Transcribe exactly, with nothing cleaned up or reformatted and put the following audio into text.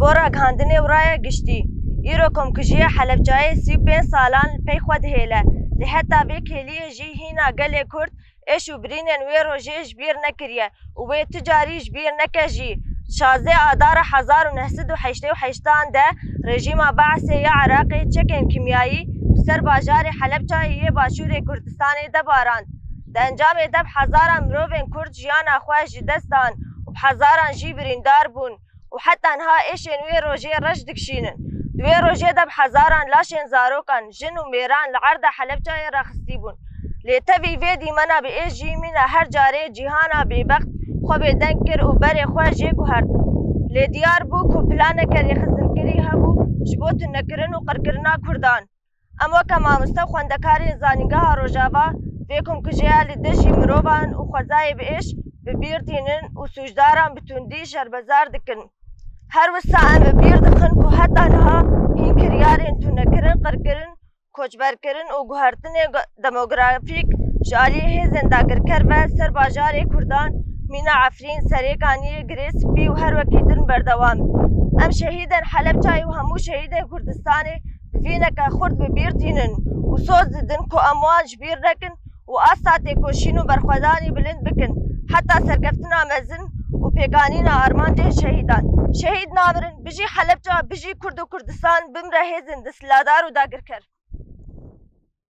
bo ragihandinê û raya giştî. Îro komkujiya Helebcayê sî û pênc salan li pey xwe dihêle. Lê heta vê kêliyê jî hîna gelê Kurd êş û birînên wê rojê ji bîr nekiriye û wê tu carî ji bîr neke jî. Şazdeh Adara hezar û neh sed û heştê û heştan de rejîma Baesê ya Iraqê çekên kîmyayî bi ser bajarê Helebcayê yê başûrê Kurdistanê de barand. Di encamê de bi hezaran mirovên Kurd jiyana xwe ji dest dan û bi hezaran jî birîndar bûn û heta niha êşên wê rojê reş dikişînin. Di wê rojê de bi hezaran laşên zarokan, jin û mêran li erda Helebcayê raxistî bûn. Lê tevî vê dîmena bi êş jî mîna her carê cîhana bêbext xwe bêdeng kir û berê xwe jê guhert. Lê diyar bû ku planeke rêxistinkirî hebû ji bo tunekirin û qirkirina Kurdan. Em weke mamoste û xwendekarên Zanîngeha Rojava vê komkujiya li dijî mirovan û xwezayê bi êş bi bîr tînin û sûcdaran bi tundî şerbezar dikin. Her wisa em bi bîr dixin ku heta niha hîn kiryarên tunekirin, qirkirin, koçberkirin û guhertinê ge-, demografîk ji aliyê hêzên dagirker ve ser bajarê Kurdan, mîna Efrîn, Serêkaniyê, Girê Spî û her wekî din berdewam in. Em şehîdên Helebcayê û hemû şehîdên Kurdistanê bi vîneke xurt bi bîr tînin û soz didin ku em wan ji bîr nekin û asta têkoşîn û berxwedanî bilind bikin heta serkeftina mezin û pêkanîna armancên şehîdan. Şehîd namirin, bijî Helebca, bijî Kurd û Kurdistan, bimre hêzên desthilatdar û dagirker.